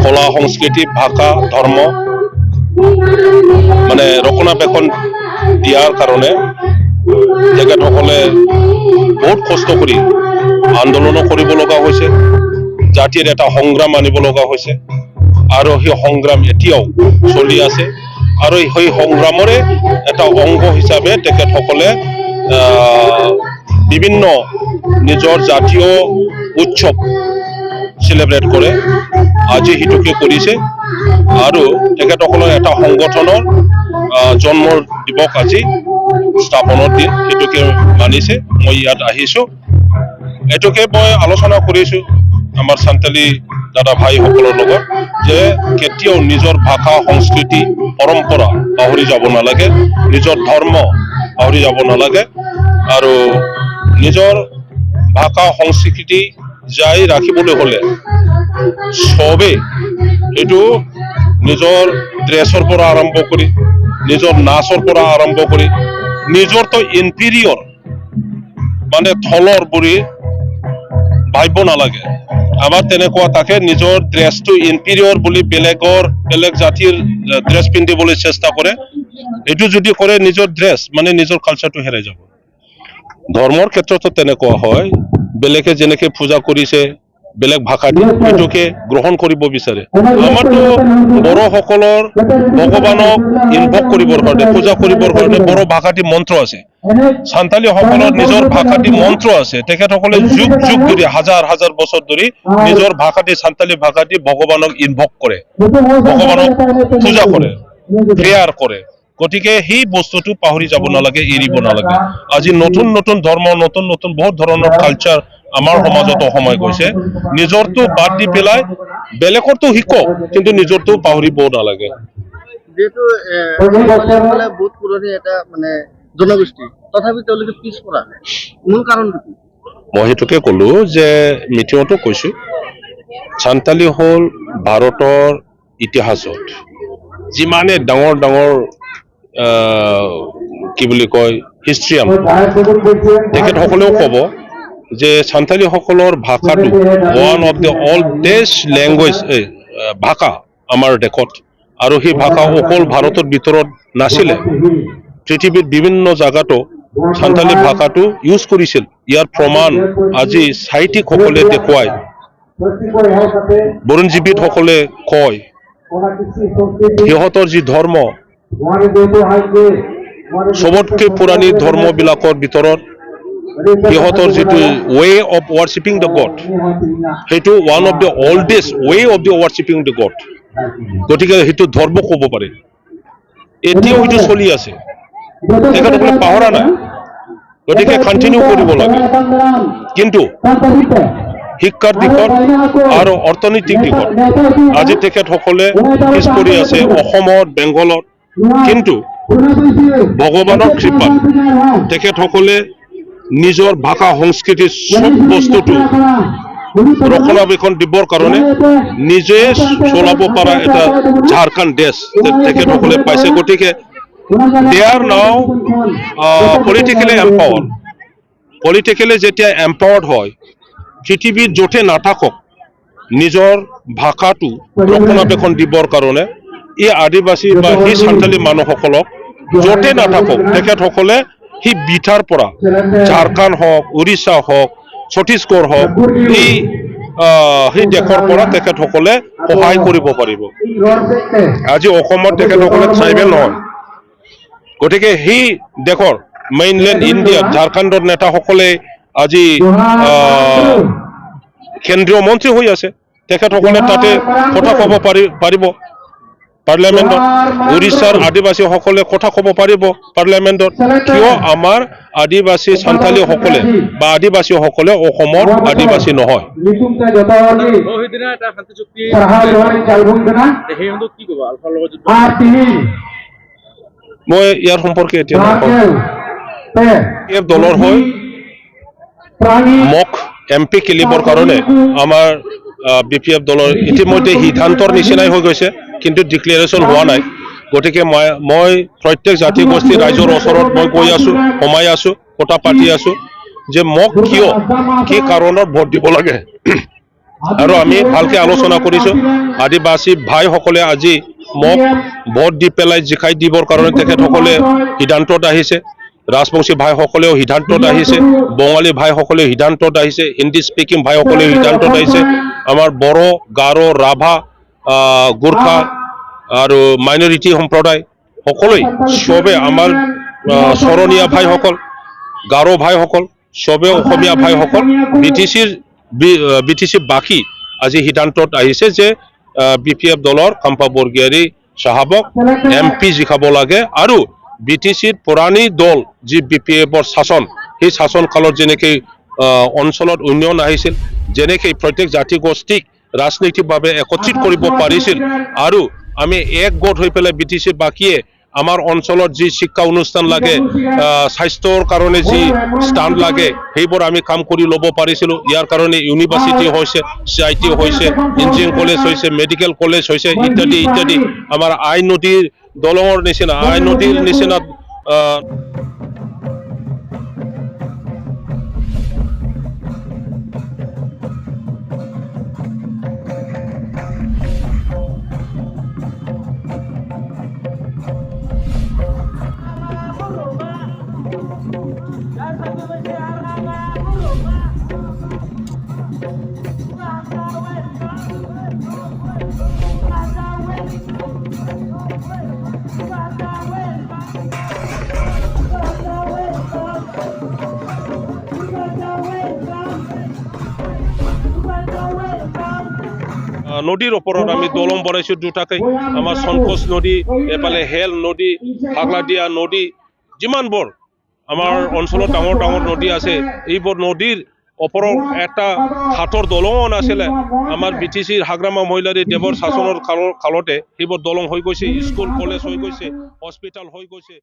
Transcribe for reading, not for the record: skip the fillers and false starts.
কলা, সংস্কৃতি, ভাষা, ধৰ্ম মানে ৰক্ষণাবেক্ষণ দিয়াৰ কাৰণে তেখেতসকলে বহুত কষ্ট কৰি আন্দোলনো কৰিব লগা হৈছে, জাতিৰ এটা সংগ্ৰাম আনিব লগা হৈছে আৰু সেই সংগ্ৰাম এতিয়াও চলি আছে। আৰু সেই সংগ্ৰামৰে এটা অংগ হিচাপে তেখেতসকলে বিভিন্ন নিজৰ জাতীয় উৎসৱ চেলিব্ৰেট কৰে। আজি সেইটোকে কৰিছে আৰু তেখেতসকলৰ এটা সংগঠনৰ জন্ম দিৱস আজি স্থাপনৰ দিন, সেইটোকে মানিছে। মই ইয়াত আহিছোঁ, এইটোকে মই আলোচনা কৰিছোঁ আমাৰ চান্তালী দাদা ভাইসকলৰ লগত যে কেতিয়াও নিজৰ ভাষা, সংস্কৃতি, পৰম্পৰা পাহৰি যাব নালাগে, নিজৰ ধৰ্ম পাহৰি যাব নালাগে আৰু নিজৰ ভাষা, সংস্কৃতি জীয়াই ৰাখিবলৈ হ'লে চবেই এইটো নিজৰ ড্ৰেছৰ পৰা আৰম্ভ কৰি, নিজৰ নাচৰ পৰা আৰম্ভ কৰি, নিজৰতো ইনফিৰিয়ৰ মানে তলৰ বুলি ভাবিব নালাগে। আমাৰ তেনেকুৱা থাকে, নিজৰ ড্ৰেছটো ইনফিৰিয়ৰ বুলি বেলেগৰ, বেলেগ জাতিৰ ড্ৰেছ পিন্ধিবলৈ চেষ্টা কৰে। এইটো যদি কৰে, নিজৰ ড্ৰেছ মানে নিজৰ কালচাৰটো হেৰাই যাব। ধৰ্মৰ ক্ষেত্ৰতো তেনেকুৱা হয়। বেলেগে যেনেকে পূজা কৰিছে বেলেগ ভাষা দি, সেইটোকে গ্ৰহণ কৰিব বিচাৰে। আমাৰতো বড়োসকলৰ ভগৱানক ইনভক কৰিবৰ কাৰণে, পূজা কৰিবৰ কাৰণে বড়ো ভাষাটি মন্ত্ৰ আছে। চান্তালীসকলৰ নিজৰ ভাষাটি মন্ত্ৰ আছে। তেখেতসকলে যুগ যুগ ধৰি, হাজাৰ হাজাৰ বছৰ ধৰি নিজৰ ভাষাটি, চান্তালী ভাষাটি ভগৱানক ইনভক কৰে, ভগৱানক পূজা কৰে, প্ৰেয়াৰ কৰে। গতিকে সেই বস্তুটো পাহৰি যাব নালাগে, এৰিব নালাগে। আজি নতুন নতুন ধৰ্ম, নতুন নতুন বহুত ধৰণৰ কালচাৰ আমাৰ সমাজতো সোমাই গৈছে। নিজৰটো বাদ দি পেলাই বেলেগৰটো শিকক, কিন্তু নিজৰটো পাহৰিব নালাগে। যিহেতু চান্তালীসকলে বহুত পুৰণি এটা মানে জনগোষ্ঠী, তথাপি তেওঁলোকে পিছপৰা, মূল কাৰণটো কি? মই সেইটোকে ক'লো যে মিটিঙতো কৈছো, চান্তালী হ'ল ভাৰতৰ ইতিহাসত যিমানে ডাঙৰ ডাঙৰ কি বুলি কয়, হিষ্ট্ৰিয়ান, তেখেতসকলেও ক'ব যে চান্তালীসকলৰ ভাষাটো one of the oldest language, ভাষা আমাৰ দেশত। আৰু সেই ভাষা অকল ভাৰতৰ ভিতৰত নাছিলে, পৃথিৱীৰ বিভিন্ন জেগাতো চান্তালী ভাষাটো ইউজ কৰিছিল। ইয়াৰ প্ৰমাণ আজি সাহিত্যিকসকলে দেখুৱায়, বুৰঞ্জীবিদসকলে কয়। সিহঁতৰ যি ধৰ্ম, চবতকৈ পুৰণি ধৰ্মবিলাকৰ ভিতৰত সিহঁতৰ যিটো way of worshipping the God, সেইটো one of the oldest way of the worshipping the God। গতিকে সেইটো ধৰ্ম ক'ব পাৰে। এতিয়াও সেইটো চলি আছে, তেখেতসকলে পাহৰা নাই। গতিকে কণ্টিনিউ কৰিব লাগে, কিন্তু শিক্ষাৰ দিশত আৰু অৰ্থনৈতিক দিশত আজি তেখেতসকলে পিছ পৰি আছে অসমত, বেংগলত। কিন্তু ভগৱানৰ কৃপাত তেখেতসকলে নিজৰ ভাষা, সংস্কৃতি, চব বস্তুটো ৰক্ষণাবেক্ষণ দিবৰ কাৰণে নিজে চলাব পৰা এটা ঝাৰখণ্ড দেশ তেখেতসকলে পাইছে। গতিকে they are now politically empower। Politically যেতিয়া এম্পাৱাৰ্ড হয়, পৃথিৱীত য'তে নাথাকক, নিজৰ ভাষাটো ৰক্ষণাবেক্ষণ দিবৰ কাৰণে এই আদিবাসী বা সেই চান্তালী মানুহসকলক য'তে নাথাকক, তেখেতসকলে সেই বিথাৰ পৰা ঝাৰখণ্ড হওক, উৰিষ্যা হওক, ছত্তীশগড় হওক, এই সেই দেশৰ পৰা তেখেতসকলে সহায় কৰিব পাৰিব। আজি অসমত তেখেতসকলে ট্ৰাইবেল নহয়। গতিকে সেই দেশৰ মেইনলেণ্ড ইণ্ডিয়াত ঝাৰখণ্ডৰ নেতাসকলে আজি কেন্দ্ৰীয় মন্ত্ৰী হৈ আছে। তেখেতসকলে তাতে কথা ক'ব পাৰিব পাৰ্লিয়ামেণ্টত। উৰিষ্যাৰ আদিবাসীসকলে কথা ক'ব পাৰিব পাৰ্লিয়ামেণ্টত। কিয় আমাৰ আদিবাসী চান্তালীসকলে বা আদিবাসীসকলে অসমৰ আদিবাসী নহয়? সেইদিনা এটা শান্তি চুক্তি, সেই সন্দৰ্ভত কি ক'ব, আলফাৰ লগত যুদ্ধ? মই ইয়াৰ সম্পৰ্কে এতিয়া নকওঁ। এফ দলৰ হৈ মোক এম পি খেলিবৰ কাৰণে আমাৰ বিপিএফ দলৰ ইতিমধ্যে সিদ্ধান্তৰ নিচিনাই হৈ গৈছে, কিন্তু ডিক্লেৰেশ্যন হোৱা নাই। গতিকে মই প্ৰত্যেক জাতি গোষ্ঠী ৰাইজৰ ওচৰত মই গৈ আছো, সোমাই আছো, কথা পাতি আছো যে মোক কিয়, কি কাৰণত ভোট দিব লাগে। আৰু আমি ভালকৈ আলোচনা কৰিছোঁ। আদিবাসী ভাইসকলে আজি মোক ভোট দি পেলাই জিকাই দিবৰ কাৰণে তেখেতসকলে সিদ্ধান্তত আহিছে। ৰাজবংশী ভাইসকলেও সিদ্ধান্তত আহিছে, বঙালী ভাইসকলেও সিদ্ধান্তত আহিছে, হিন্দী স্পিকিং ভাইসকলেও সিদ্ধান্তত আহিছে। আমাৰ বড়ো, গাৰো, ৰাভা, গোৰ্খা আৰু মাইনৰিটি সম্প্ৰদায় সকলোৱে চবে আমাৰ শৰণীয়া ভাইসকল, গাৰো ভাইসকল, চবে অসমীয়া ভাইসকল বি টি চি বাকী আজি সিদ্ধান্তত আহিছে যে বিপিএফ দলৰ খাম্পা বৰগিয়াৰী চাহাবক এম পি জিকাব লাগে। আৰু বি টি চিত পুৰণি দল যি বিপিএফৰ শাসন, সেই শাসন কালত যেনেকৈ অঞ্চলত উন্নয়ন আহিছিল, যেনেকৈ প্ৰত্যেক জাতি গোষ্ঠীক ৰাজনৈতিকভাৱে একত্ৰিত কৰিব পাৰিছিল আৰু আমি এক গোট হৈ পেলাই বি টি চি বাকীয়ে আমাৰ অঞ্চলত যি শিক্ষা অনুষ্ঠান লাগে, স্বাস্থ্যৰ কাৰণে যি স্থান লাগে, সেইবোৰ আমি কাম কৰি ল'ব পাৰিছিলোঁ। ইয়াৰ কাৰণে ইউনিভাৰ্চিটি হৈছে, চি I T হৈছে, ইঞ্জিনিয়াৰিং কলেজ হৈছে, মেডিকেল কলেজ হৈছে, ইত্যাদি ইত্যাদি। আমাৰ আই নদীৰ দলঙৰ নিচিনা, আই নদীৰ নিচিনা নদীৰ ওপৰত আমি দলং বনাইছোঁ দুটাকৈ। আমাৰ সংকোচ নদী, এইফালে হেল নদী, পাগলাদিয়া নদী, যিমানবোৰ আমাৰ অঞ্চলত ডাঙৰ ডাঙৰ নদী আছে, এইবোৰ নদীৰ ওপৰত এটা কাঠৰ দলঙো নাছিলে। আমাৰ বি টি চিৰ হাগ্ৰামা মহিলাৰী দেৱৰ শাসনৰ কালতে সেইবোৰ দলং হৈ গৈছে, স্কুল কলেজ হৈ গৈছে, হস্পিটেল হৈ গৈছে।